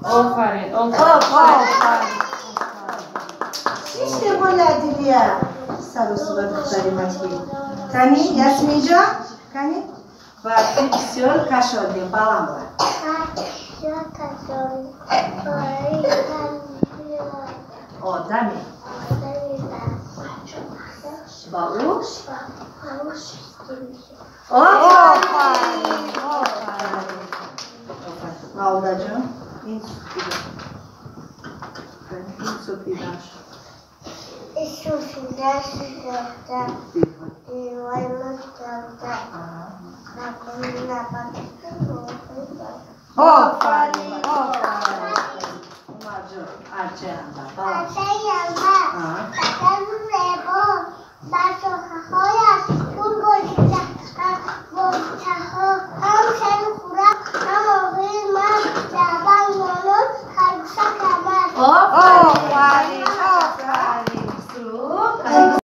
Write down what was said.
Офарин, офарин. Шиште моладилия. Саросиба духтари махи. Кани, Ясминҷон? Кани? Ва ти бисёр кашолдем, баланд бар. Одами. Ба ӯ? Офарин, офарин. Малдаҷон, ин суфида. Ин суфидаш. Офарин, офарин. Умарҷон, арчаянда.